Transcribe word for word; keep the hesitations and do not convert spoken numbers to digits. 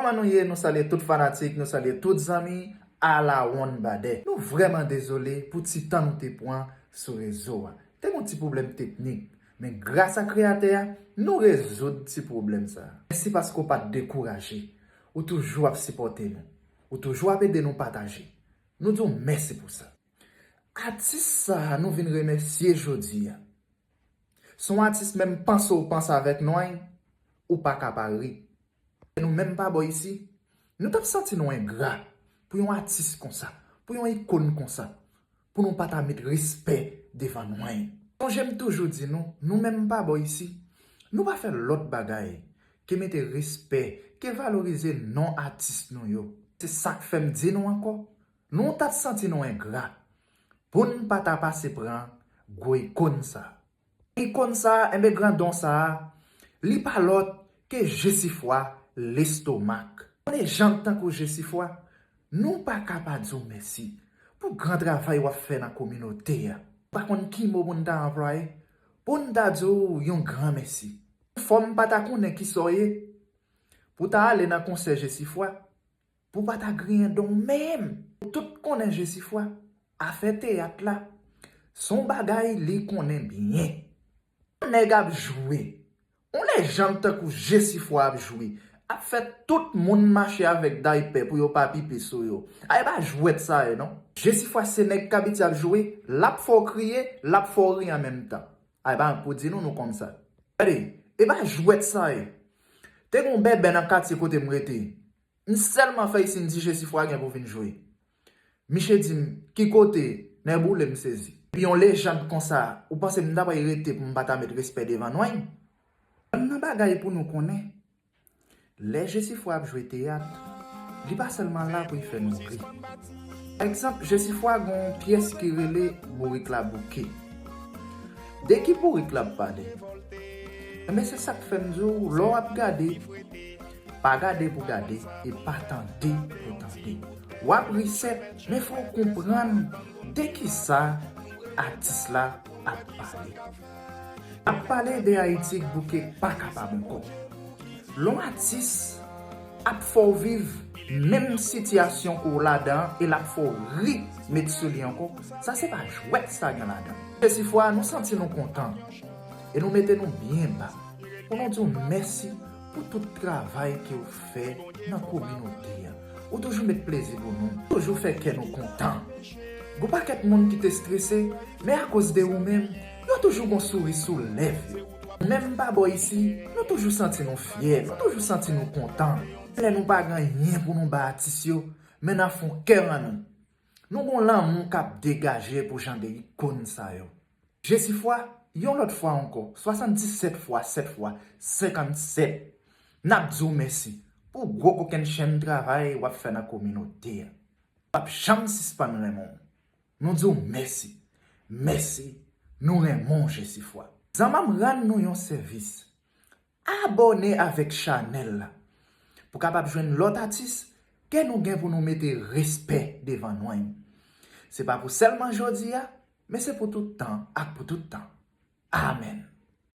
Kòman nou ye? Nou salye tout fanatik, nou salye tout zanmi. Alawonn badè. Nou vrèman dezole pou ti tan nou te pran sou rezo a. Te gon ti pwoblèm teknik, men gras a Kreyatè a, nou rezoud ti pwoblèm sa a. Mèsi paske w pa t dekouraje. Ou toujou ap sipòte nou. Ou toujou ap ede nou pataje. Nou di w mèsi pou sa. Atis sa a nou vin remèsye jodi a. Se yon atis menm panse w panse avèk nou, en, ou pa ka pa ri. Nou menm pa bò isi, nou t ap santi nou engra pou yon atis konsa, pou yon ikòn konsa, pou nou pa ta met respè devan nou, en. Sonje m toujou di nou, nou menm pa bò isi, nou pa fè lòt bagay ke mete respè, ke valorize non atis nou yo. Se sa k fè m di nou ankò, nou t ap santi nou engra pou n pa ta pase pran gwo ikòn sa a. Ikòn sa a, enben grandon sa a, li pa lòt ke Jesifwa Lestomak. Yon lejand tankou Jesifwa, nou pa ka pa di w mèsi pou gran travay w ap fè nan kominote a. M pa konn ki mo pou n ta anplwaye, pou n ta di w yon gran mèsi. Fò m pa ta konnen kisa w ye, pou w ta ale nan konsè Jesifwa, pou w pa ta griyen don w menm. Tout konnen Jesifwa, afè teyat la, se yon bagay li konnen byen. Yon nèg ap jwe, yon lejand tankou Jesifwa ap jwe, ap fè tout moun mache avèk daypè pou yo pa pipe sou yo. A, e pa jwèt sa ye, non. Jesifwa se nèg k abitye ap jwe, l ap fè w kriye, l ap fè w ri an menm tan. A, e pa pou di nou, nou konn sa. Gade, e pa jwèt sa ye. Te gen yon bèbè nan katye kote m rete. M sèlman fè isi, m di Jesifwa gen pou vin jwe. Miche di m, ki kote? Nèboule, m sezi. Epi yon lejand konsa, ou panse m ta pral rete pou m pa ta met respè devan nou, en? Yonn nan bagay pou nou konnen, lè Jesifwa ap jwe teyat, li pa sèlman la pou l fè nou ri. Pa egzanp, Jesifwa gen yon pyès ki rele Bourik la Bouke. De ki bourik l ap pale? Enben, se sa k fè m di w, lè w ap gade, pa gade pou gade e pa tande pou tande. W ap ri sèt, men fò w konprann de kisa atis la ap pale. Ap pale de Ayiti k bouke pa kapab ankò. Lè yon atis ap fè w viv menm sitiyasyon ke w ladan an e l ap fè w ri met sou li ankò, sa se pa jwèt sa gen ladan. Jesifwa, nou santi nou kontan e nou mete nou byen ba pou nou di w mèsi pou tout travay ke w fè nan kominote a. Ou toujou met plezi pou nou, toujou fè kè nou kontan. Gon pakèt moun ki te strese, men akoz de ou menm, yo toujou gon souri sou lèv yo. Nou menm pa bò isi, nou toujou santi nou fyè, nou toujou santi nou kontan. Lè nou pa gen anyen pou nou ba atis yo, men nan fon kè an nou, nou gon lanmou k ap degaje pou jan de ikòn sa yo. Jesifwa, yon lòt fwa ankò, swasanndisèt fwa sèt fwa senkannsèt, n ap di w mèsi pou gwo kokennchenn travay w ap fè nan kominote a. W ap janm sispann renmen w. Nou di w mèsi. Mèsi. Nou renmen w, Jesifwa. Zanmi m, rann nou yon sèvis. Abòne avèk chanèl la pou kapab jwenn lòt atis ke nou gen pou nou mete respè devan nou. Se pa pou sèlman jodi a, men se pou tout tan ak pou tout tan. Amèn.